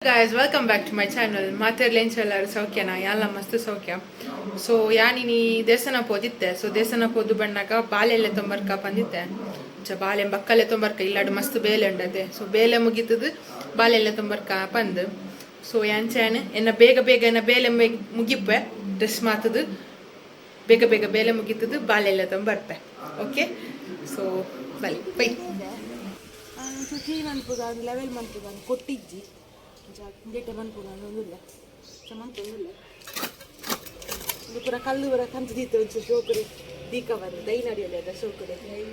Guys, welcome back to my channel. ಮಾತೆರ್ಲೆಂಚೆಲ್ಲರು ಸೌಖ್ಯನ? ಯಾಲ ಮಸ್ತ್ ಸೌಖ್ಯ. ಸೊ ಯಾನಿನಿ ದೇವಸ್ಥಾನ ಪೋದಿತ್ತೆ. ಸೊ ದೇವಸ್ಥಾನ ಪೋದು ಬಣ್ಣಾಗ ಬಾಲೆಲ್ಲ ತೊಂಬರ್ಕ ಬಂದಿತ್ತೆ. ಚ ಬಾಲೆ ಬಕ್ಕಲೆ ತೊಂಬರ್ಕ ಇಲ್ಲಾಡು ಮಸ್ತ್ ಬೇಲೆ ಉಂಡತೆ. ಸೊ ಬೇಲೆ ಮುಗಿತದು ಬಾಲೆಲ್ಲ ತೊಂಬರ್ಕ ಪಂದ್. ಸೊ ಯಾಂಚಾನ್ ಎನ್ನ ಬೇಗ ಬೇಗ ಎನ್ನ ಬೇಲೆ ಮುಗಿಪ್ಪೆ, ಡ್ರೆಸ್ ಮಾತದು ಬೇಗ ಬೇಗ ಬೇಲೆ ಮುಗಿತದು ಬಾಲೆಲ್ಲ ತೊಂಬರ್ಪೆ. ಓಕೆ, ಸೊ ಬಲಿ ಬೈ. Clean ಅನ್ಪುಗ, level ಮನ್ಪುಗ ಕೊಟ್ಟಿಜ್ಜಿ. ಡೇಟೆ ಮನ್ಪುಗ ಒಂದಿಲ್ಲ, ಮಂತೊಂದಿಲ್ಲ. ಇದು ಪೂರ ಕಲ್ಲು ಪೂರ ಕಂತು ದೀತ ಒಂಚೂರು ಶೋಕುಡೆ ದೀಕ ಬಂದು ದೈ ನಡಿಯಲ್ಲ ಅದ ಶೋಕುಡೆ ಕ್ಲೀನ್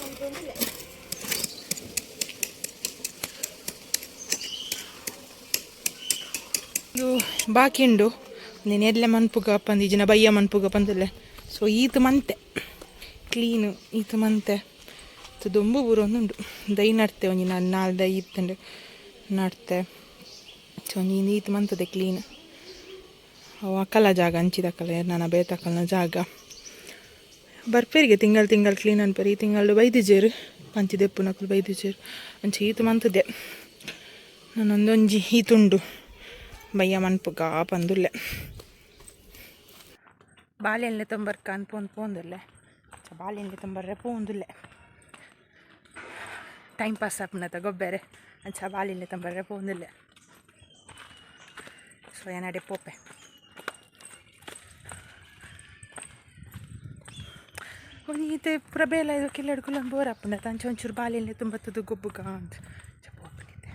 ಮಂತೊಂದಿಲ್ಲ. ಇದು ಬಾಕಿ ಉಂಡು. ನೀನು ಎಲ್ಲೆ ಮನ್ಪುಗ ಪಂದು ಈಜಿನ ಬಯ್ಯ ಮನ್ಪುಗ ಪಂದಿಲ್ಲ. ಸೊ ಈತ ಮಂತೆ ಕ್ಲೀನು, ಈತ ಮಂತೆ ದೊಂಬು ಪೂರ ಒಂದುಂಡು. ದೈ ನಡ್ತೆ ಒಂಜಿ ನಾನು ನಾಲ್ ದೈ ಇತ್ತಂಡು ನಡ್ತೆ. ಸೊ ನೀನು ಈತ ಮಂತದೆ ಕ್ಲೀನ್. ಅವು ಅಕ್ಕಲ ಜಾಗ ಅಂಚಿದಕ್ಕಲ ನನ್ನ ಬೇತಕ್ಕಲ್ನ ಜಾಗ ಬರ್ಪೇರಿಗೆ ತಿಂಗಳು ತಿಂಗಳು ಕ್ಲೀನ್ ಅನ್ಪೇರು. ಈ ತಿಂಗಳು ಬೈದಿಜೇರು ಪಂಚಿದೆಪ್ಪುನಕುಲು ಬೈದಿಜೇರು. ಅಂಚೆ ಈತ ಮಂತದೆ ನಾನೊಂದೊಂಜಿ ಈತುಂಡು ಬಯ್ಯ ಮನ್ಪುಗ ಪಂದುಲ್ಲೆ. ಬಾಳೆಹಣ್ಣೆ ತೊಂಬರ್ಕ ಅನ್ಪೊಂದು ಪೋಂದುಲ್ಲೆ. ಬಾಳೆಹಣ್ಣೆ ತೊಂಬರ್ರೆ ಪೋಂದುಲ್ಲೆ. Time pass ಆಪುನತ ಗೊಬ್ಬೆರೆ. ಅಂಚ ಬಾಳೆಹಣ್ಣೆ ತೊಂಬರ್ರೆ ಪೋಂದುಲ್ಲೆ. ಸೊ ಏನಾಡೆ ಪೋಪೆ. ಒಂಜಿ ಪೂರ ಬೇಲೆ ಕಿಲ್ಲಡ್ಕುಲ ಬೋರ್ ಆಪುಂಡತ. ಅಂಚ ಒಂಚೂರು ಬಾಳೆಹಣ್ಣೆ ತುಂಬತ್ತದು ಗೊಬ್ಬುಗ ಅಂತ ಪೋಪುನಿತ್ತೆ.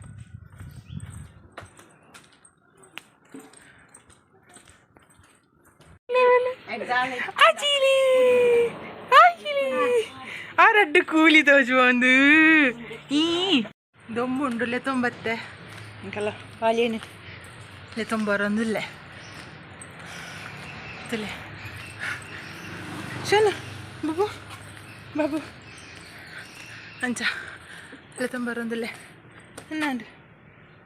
ಅಜಿಲಿ ಅಜಿಲಿ ಆ ರಡ್ಡು ಕೂಲಿ ತೋಜು ಒಂದು ಈ ದೊಂಬುಂಡು ಲೆತೊಂಬತ್ತೆ. ಇಂಕಲ್ಲ ಬಾಳೆಹಣ್ಣು ಲೆತೊಂಬರೊಂದುಲ್ಲೆ ತುಲೆ. ಶನ ಬಾಬು ಬಾಬು ಅಂಚ ಲೆತೊಂಬರೊಂದುಲ್ಲೆ. എന്നാണ്ട്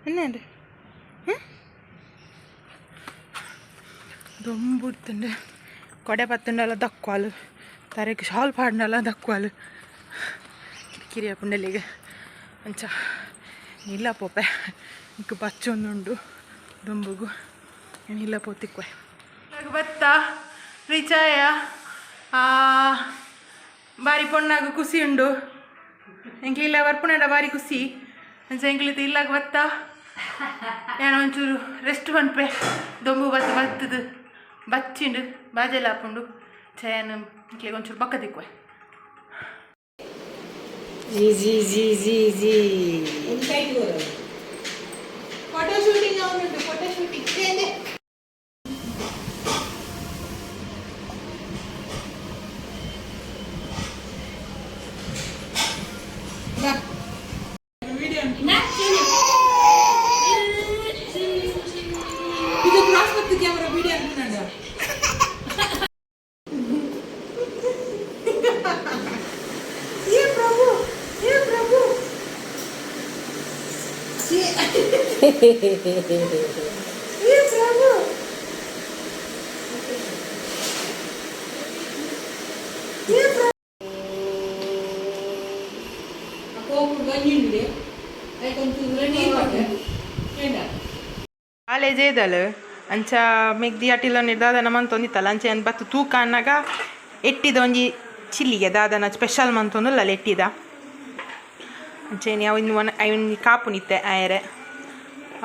എന്നാണ്ട് ದೊಂಬುಡ್ತುಂಡು. ಕೊಡೆ ಪತ್ತುಂಡಲ ದಕ್ವಾಲು, ತರೆಕ್ ಶಾಲ್ ಪಾಡ್ಂಡಲ ದಕ್ವಾಲು ಕಿರಿಯ ಪುಂಡಲಿಗೆ. ಅಂಚ ಇಲ್ಲ ಪೋಪೆ. ಇಂಕ್ ಬಚ್ಚೊಂದುಂಡು ದೊಂಬುಗು. ಇಲ್ಲ ಪೋತಿಕ್ವೆ ಬತ್ತ ರೀಚಾಯ ಬಾರಿ ಪೊಣ್ಣಾಗ ಖುಷಿ ಉಂಡು. ಎಂಕ್ಲ ಇಲ್ಲ ಬರ್ಪುನಡ ಬಾರಿ ಖುಷಿ. ಅಂಚ ಎಂಕ್ಲಿತ ಇಲ್ಲಾಗ ಬತ್ತ ಯಾನ್ ಒಂಚೂರು ರೆಸ್ಟ್ ಪನ್ಪೆ. ದೊಂಬು ಬತ್ತ ಬತ್ತದು ಬಚ್ಚಿಂಡು ಬಾಜೆಲ್ಲ ಆಪುಂಡು. ಚಯನ್ ಎಂಕ್ಲೆಗ್ ಒಂಚೂರು ಬಕ್ಕ ತಿಕ್ವೆ. G G G G G. Photo shooting ಅವನುಂಟು, photo shooting. ಇದು ಕ್ರಾಸ್ ಮತ್ತು ಕ್ಯಾಮರಾ ವಿಡಿಯೋ ಅನ್ಕೊಂಡ. ಹೇ ಪ್ರಭು, ಹೇ ಪ್ರಭು, ಹೇ ಪ್ರಭು, ಹೇ ಪ್ರಭು. ಕಾಲೇಜ್ ಏದಲ್ ಅಂಚ ಮೆಗ್ದಿ ಅಟಿಲ ದಾದನ ಮಂತೊಂದಿತ್ತಲ್ಲ. ಅಂಚ ಏನ್ ಬತ್ತು ತೂಕ ಅನ್ನಾಗ ಎಟ್ಟಿದ ಒಂಜಿ ಚಿಲ್ಲಿಗೆ ದಾದನ ಸ್ಪೆಷಲ್ ಮಂತೊಂದುಲ್ಲ ಎಟ್ಟಿದ. ಅಂಚೆನೆ ಅವು ಒನ ಐನ್ ಕಾಪುನಿತ್ತೆ ಆಯರೆ.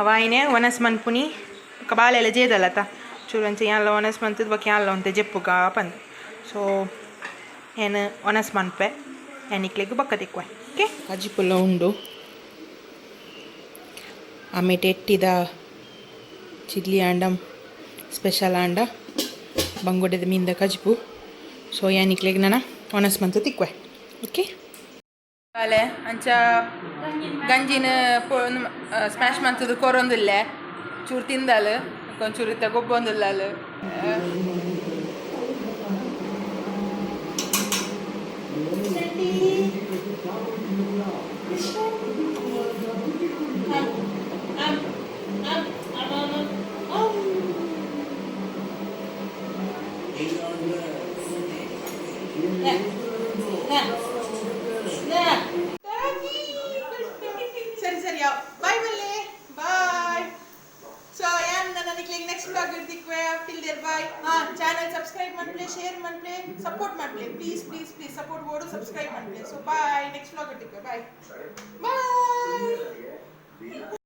ಅವ ಐನೆ ಒನಸ್ ಮನ್ಪುನಿ ಬೊಕ ಬಾಲೆಲ ಜೇದಲ್ಲತ ಚೂರು. ಅಂಚೆ ಯಾನ್ಲ ಒನಸ್ ಮಂತುದು ಬೊಕ ಯಾನ್ಲ ಒಂತೆ ಜೆಪ್ಪುಗ ಪಂದ್. ಸೊ ಏನ್ ಒನಸ್ ಮನ್ಪೆ, ಯಾನ್ ನಿಕ್ಲೆಗ್ ಬೊಕ್ಕ ತಿಕ್ವೆ. ಓಕೆ, ಕಜಿಪುಲ ಉಂಡು. ಆಮೇಟೆ ಎಟ್ಟಿದ ಚಿಲ್ಲಿ ಆಂಡ ಸ್ಪೆಷಲ್ ಆಂಡ ಬಂಗುಡೆದ ಮೀನ್ದ ಕಜಿಪು. ಸೊ ಯಾನ್ ನಿಕ್ಲೆಗ್ ನನ ಒನಸ್ ಮಂತು ತಿಕ್ವೆ. ಓಕೆ ಬಾಲೆ, ಅಂಚ ಗಂಜಿನ ಸ್ಮ್ಯಾಶ್ ಮಂತದು ಕೊರೊಂದುಲ್ಲೆ. ಚೂರು ತಿಂದಾಲ್, ಒಂಚೂರು ಇತ್ತ ಗೊಬ್ಬೊಂದುಲ್ಲಾಲ್. Till there, bye. ಹಾ, ಚಾನಲ್ ಸಬ್ಸ್ಕ್ರೈಬ್ ಮನ್ಪ್ಲೆ, ಶೇರ್ ಮನ್ಪ್ಲೆ, ಸಪೋರ್ಟ್ ಮನ್ಪ್ಲೆ. ಪ್ಲೀಸ್ ಪ್ಲೀಸ್ ಪ್ಲೀಸ್ ಸಪೋರ್ಟ್ ಬೋಡು, ಸಬ್ಸ್ಕ್ರೈಬ್ ಮನ್ಪ್ಲೆ. ಸೊ ಬಾಯ್, ನೆಕ್ಸ್ಟ್ ವ್ಲಾಗ್ ಇಟ್ಟಿಕ್ಕೆ. Bye boy.